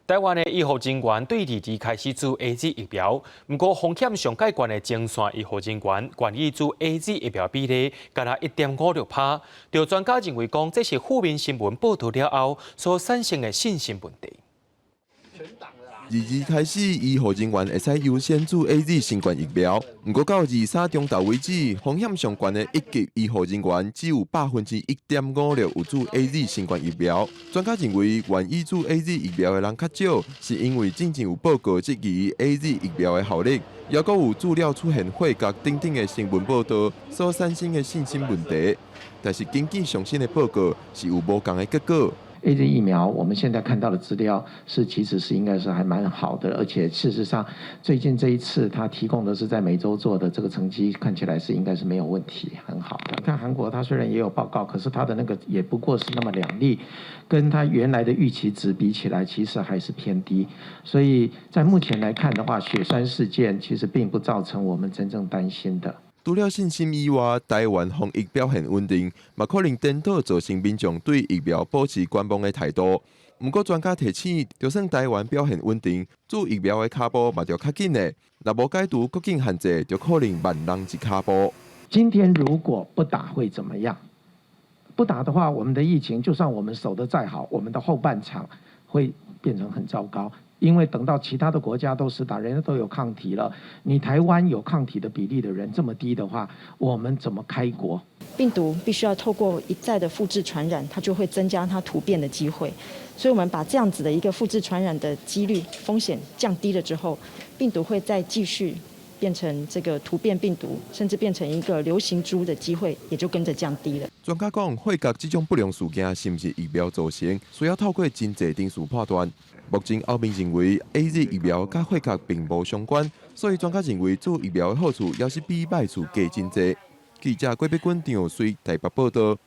台灣的醫護人員對二二開始注 AZ 疫苗，毋過風險上蓋懸的前線醫護人員願意注 AZ 疫苗比例，干焦1.56%。著專家認為講，這是負面新聞報導了後所產生的信心問題。二二開始，醫護人員會使優先注 AZ 新冠疫苗。毋過到二三中晝為止，風險上懸的一級醫護人員只有1.56%有注 AZ 新冠疫苗。專家認為，願意注 AZ 疫苗的人較少，是因為進前有報告質疑 AZ 疫苗的效力，抑閣有注了出現血壓等等的新聞報導所產生的信心問題。但是根據上新的報告，是有無仝的結果。 AZ 疫苗，我們現在看到的資料是，其實是應該是還蠻好的，而且事實上，最近這一次他提供的是在美洲做的這個成績，看起來是應該是沒有問題，很好的。看韓國，他雖然也有報告，可是他的那個也不過是那麼2例，跟他原來的預期值比起來，其實還是偏低。所以在目前來看的話，血栓事件其實並不造成我們真正擔心的。除了信心以外，台灣防疫表現穩定，嘛可能顛倒造成民眾對疫苗保持觀望的態度。毋過專家提醒，就算台灣表現穩定，注疫苗的跤步嘛著較緊的，若無解除國境限制，就可能萬人一跤步。今天如果不打會怎麼樣？不打的話，我們的疫情就算我們守得再好，我們的後半場會變成很糟糕。因為等到其他的國家都施打，人家都有抗體了，你台灣有抗體的比例的人這麼低的話，我們怎麼開國？病毒必須要透過一再的複製傳染，它就會增加它突變的機會。所以，我們把這樣子的一個複製傳染的幾率風險降低了之後，病毒會再繼續變成這個突變病毒，甚至變成一個流行株的機會，也就跟着降低了。專家講，血壓這種不良事件是毋是疫苗造成，需要透過真濟程序判斷。目前歐盟認為 AZ 疫苗佮血壓並無相關，所以專家認為注疫苗的好處，猶是比壞處加真濟。記者郭碧君、張水台北報道。